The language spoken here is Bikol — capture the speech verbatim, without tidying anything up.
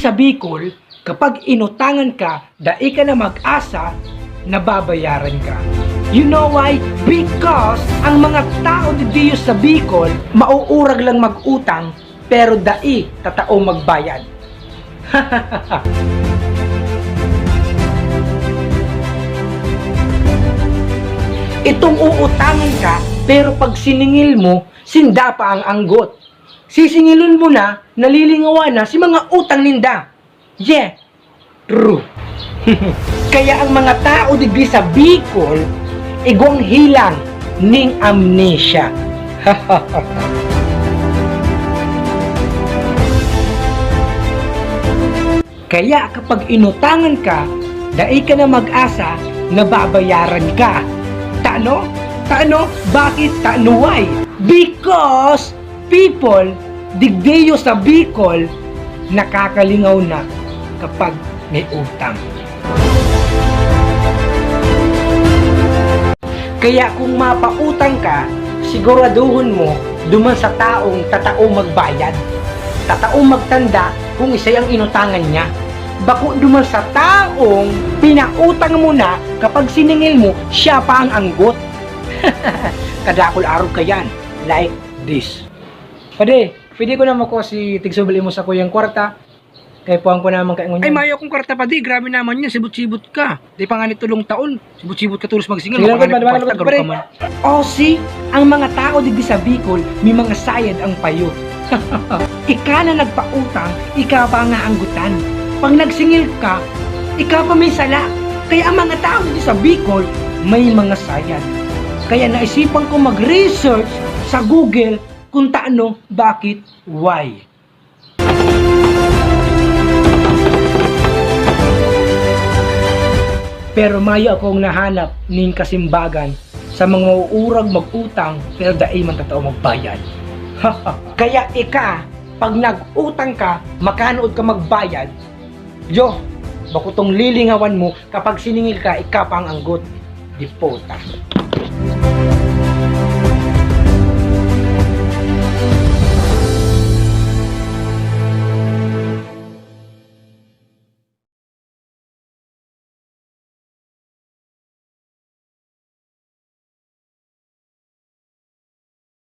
Sa Bicol, kapag inutangan ka, dai ka na mag-asa na babayaran ka. You know why? Because ang mga tao digdi sa Bicol, mauurag lang mag-utang, pero dai tatao magbayad. Itong uutangan ka, pero pag siningil mo, sinda pa ang anggot. Sisingilon mo na, nalilingawan na si mga utang ninda. Yeah, true. Kaya ang mga tao digdi sa Bicol, igwang hilang ning amnesia. Kaya kapag inutangan ka, dai ka na mag-asa na babayaran ka. Tano? Tano? Bakit? Tano why? Because people, digdiyo sa Bicol, nakakalingaw na kapag may utang. Kaya kung mapautang ka, siguraduhon mo duman sa taong tatao magbayad, tatao magtanda kung isay ang inutangan niya. Bako duman sa taong pinautang mo na, kapag siningil mo, siya pa ang anggot. Kadakul arog ka yan, like this. Padi, pwede ko na makuha si tigsubli mo sa kuyang kwarta? Kay puwang ko naman kay ngunyan. Ay, mayo akong kwarta, padi. Grabe naman yan. Sibot-sibot ka. Di pa nga ni tulong taon. Sibot-sibot ka tulos magsingil. Sige lang, Mapangani padi, ko kwarta, mapangani ko, garo padi. Ka man. O si, ang mga tao digdi sa Bicol, may mga sayad ang payo. Ika na nagpautang, ika pa ang aanggutan. Pag nagsingil ka, ika pa may sala. Kaya ang mga tao digdi sa Bicol, may mga sayad. Kaya naisipan ko mag-research sa Google kung taano, bakit, why. Pero mayo akong nahanap ning kasimbagan sa mga uurag mag-utang pero dai man tatao magbayad. Kaya ika, pag nag-utang ka, makanood ka magbayad, yo, bako tong lilingawan mo, kapag siningil ka, ika pa ang anggot. Di puta.